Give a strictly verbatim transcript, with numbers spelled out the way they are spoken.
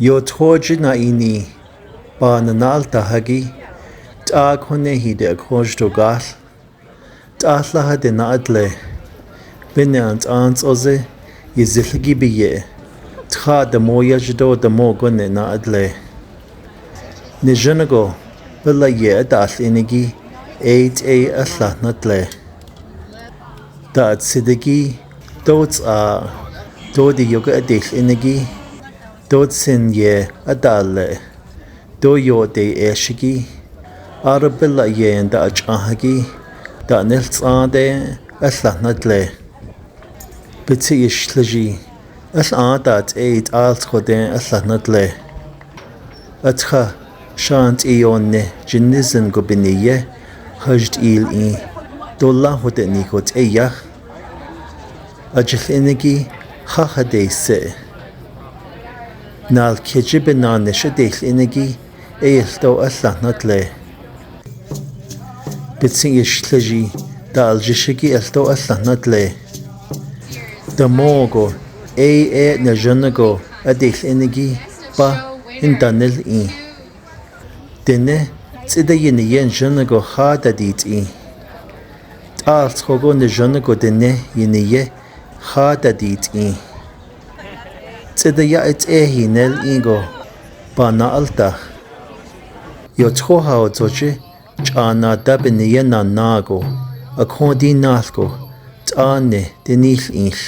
Yo tho ji na ini, pa na nal ta hagi, ta khone hi de khoj to gal. Ta la ha de na atle. Bin ne an an so ze, ye zil gi bi ye. Ta de mo ya ji do de mo go ne na atle. Ne jana go, bela ye a dal ini gi, ei ei a la na tle. Da at sidegi, dot a, dot di yoga adil inegi, dot sin ye adal le, do yo de eshigi, arabella ye da achahagi, da nil sa de, asla natle. Bitsi ish laji, asla da at eight al khode asla natle. Atha, shan ion ne, jinnisin go biniye, hajt il i, dola hote ni kot eya. Ajil inegi, ha ha de se. Nal keji benan ne shadil inegi, e el to asla natle. Bitsing ish leji, dal jishigi el to asla natle. Damogo, e e na janago, adil inegi, pa, intanel i. Dene, tsida yin yen jana go ha da dit i. Tal tso go ne jana go dene yin ye ha da dit i. Tsida ya et e hi nel i go, pa na alta. Yo tso ha o tso che, cha na da bin yen na na go, a ko di na go, ta ne de ni il.